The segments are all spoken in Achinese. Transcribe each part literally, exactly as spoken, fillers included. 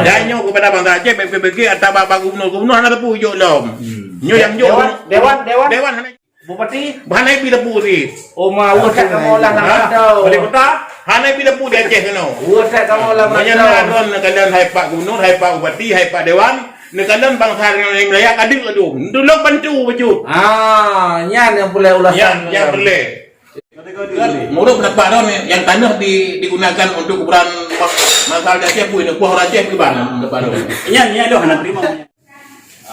Dan nyoe keupada bansa Aceh, bèk pike-pike atawa bak gubernur-gubernur hana teupeu jok lom. Hmm. Nyoe nyang jok dewan, dewan, dewan. Dewan hana. Bupati? Hana ibi teupeu sit. Oh, ma, weueh that kamoe lah. Ha? Wali kota? Hana ibi teupeu di Aceh keunoe. Weueh that kamoe lah. Meunyoe na droen neukalon hai pak gubernur, hai pak bupati, hai pak dewan, neukalon bansa Aceh Raya ka deuk adu. Tulông bantu bacut. Ah, nyan nyang peureulèe ulasan. Nyan, nyan peureulèe. Kan, menurut pendapat droen, yang tanah di, digunakan untuk kuburan ma-, masyarakat Aceh pun, poh Aceh pun ban, pendapat droen. Nyan, nyan dah hana terima.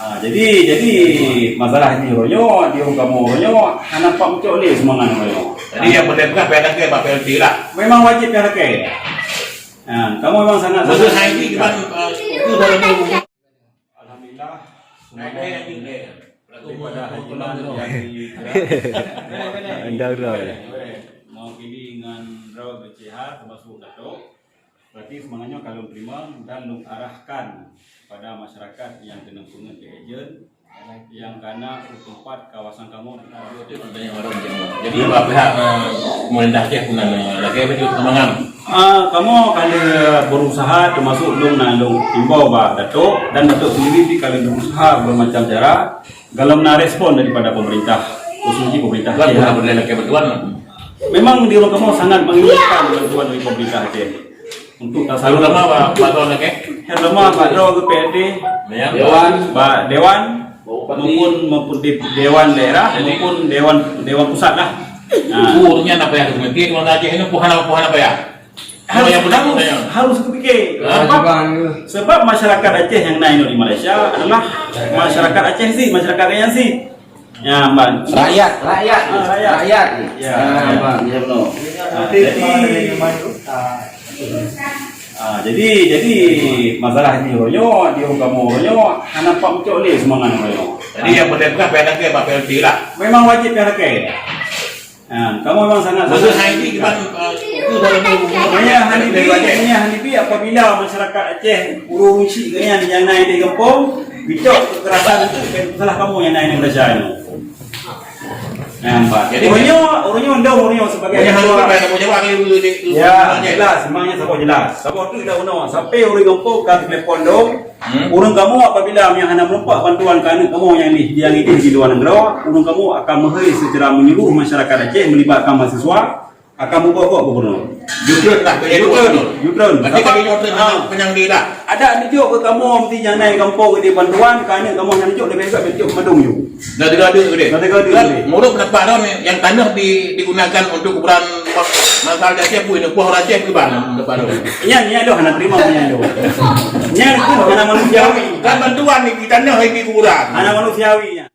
Ah, jadi, jadi masalah ini uroe nyoe, di ureueng kamoe uroe nyoe, hana pat mucok lé seumangat uroe nyoe. Jadi, yang penting peugah payah lakèe, bak P L T lah. Memang wajib payah lakèe. Ah, kamoe memang sangat, khusus sangat hari ini, cuman, eh, itu baru tahu. Alhamdulillah, semuanya daripada Haji Man jadi gerak. Endang droe. Mewakili ngon droe B C H termasuk Datuk. Berarti semangatnya kalau terima dan lôn arahkan pada masyarakat yang kena peungeut di ejen yang kana u tempat kawasan kamoe. Jadi, bak pihak, eh, pemerintah Aceh pun ada lagi apa juga perkembangan. Ah, kamoe ka lheueh berusaha, termasuk lôn na lôn imbau bak Datuk, dan Datuk sendiri pih ka lheueh berusaha bermacam cara. Galom na respon daripada pemerintah, khususnya pemerintah Aceh. Memang di ureueng kamoe sangat menginginkan bantuan dari pemerintah Aceh untuk tasaruf. Terutama bak, bak droe lakèe? Terutama bak droe ke P R D, ya, dewan, bak dewan, bupati, maupun, maupun di dewan daerah, jadi, maupun dewan, dewan pusat lah. Nah. Ureueng nyan apa yang mungkin orang Aceh ni puhan apa, puhan apa ya? Harus, yang benar, harus, ya, harus kupikir. Hah? Sebab, sebab masyarakat Aceh yang na di Malaysia adalah masyarakat Aceh sih, masyarakat yang sih. Ya, Bang. Rakyat, rakyat. Ah, rakyat. Rakyat. Ya. Ah, Bang, ya, benar. Ah, jadi, ah, jadi, jadi masalah ini uroe nyoe, di ureueng kamoe uroe nyoe, hana pat mucok lé seumangat uroe nyoe. Jadi, yang penting peugah payah lakèe, bak P L T lah. Memang wajib payah lakèe. Ha, kamoe memang sangat, khusus sangat hari ini, cuman, eh, itu baru tahu. Meunyo hana ibi, meunyo hana ibi, apabila masyarakat Aceh, ureueng-ureueng syik geuh nyan nyang na di gampông, geucok kekerasan itu, salah kamoe nyang na di Malaysia nyoe. Nah, nampak. Jadi, uroe nyoe, uroe nyoe, ndong uroe nyoe sebagai ketua. Meunyo hana ibi, kamoe jawab lagi dulu di, di, ya, jelas, memangnya saboh jelas. Saboh tu dah unoe, sampai ureueng gampông ka telepon dong, Hmm. Ureueng kamoe apabila meunyo hana meureumpok bantuan keu aneuk kamoe nyang di, nyang idéh di luwa nanggroe, ureueng kamoe akan meuhôi seucara meunyeluruh masyarakat Aceh meulibatkan mahasiswa akan meugoe-goe gubernur. Jutreun lah, jutreun. Jutreun. Berarti sabab, kami jutreun, ah, penyang di lah. Adak neujok keu kamoe meusti nyang na gampông idéh bantuan, keu aneuk kamoe nyang neujok leubeh gét neujok mandum ju. Dah tiga dua deh. Dah tiga dua deh. Menurut pendapat droen, yang tanah di, digunakan untuk kuburan masyarakat Aceh pun, poh Aceh pun ban, pendapat droen. Nyan, nyan dah hana terima nyan dah. Nyan tu hana manusiawi. Kan bantuan ni, kita nak ibi kuburan. Hana manusiawi nyan.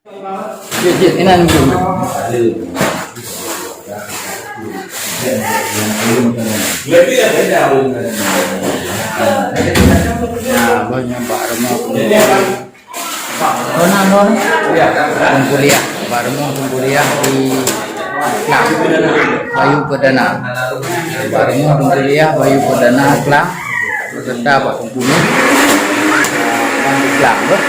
Jeuet, jeuet, inan jeuet. Ya, banyak Pak Remo. Kona non Teungku Liah, Pak Remo Teungku Liah di Klang, Bayu Perdana. Pak Remo Teungku Liah, Bayu Perdana, Klang, beserta Pak Teungku Nuh, Klang, beuh.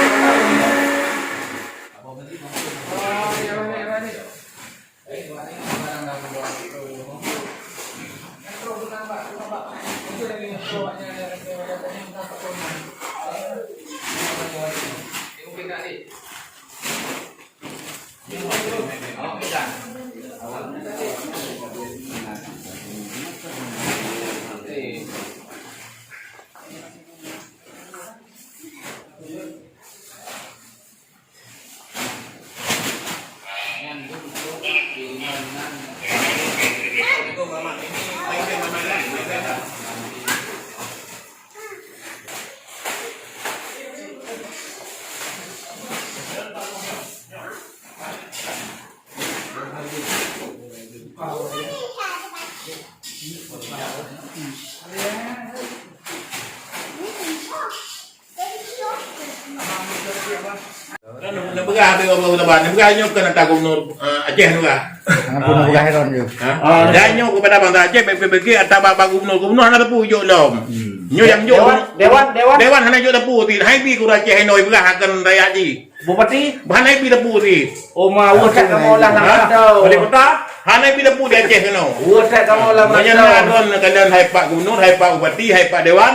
Kan neupeugah habéh ureueng Utaban, neupeugah nyoe keu ata gubernur, eh, Aceh neupeugah. Aku nak peugah Heron je. Ha? Ah, dan nyoe keupada bansa Aceh, bèk pike-pike atawa bak gubernur, gubernur hana teupeu jok lom. Hmm. Nyoe nyang jok dewan, dewan, dewan. Dewan hana jok teupeu, ti hai bi keu ureueng Aceh inoe peugah akan rakyat jih. Bupati? Hana ibi teupeu sit. Oh, ma, weueh that kamoe lah. Ha? Wali kota? Hana ibi teupeu di Aceh keunoe. Weueh that kamoe lah. Meunyo na droen neukalon hai pak gubernur, hai pak bupati, hai pak dewan,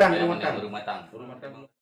Padang, Padang, Padang. Rumah Tang. Rumah Tang.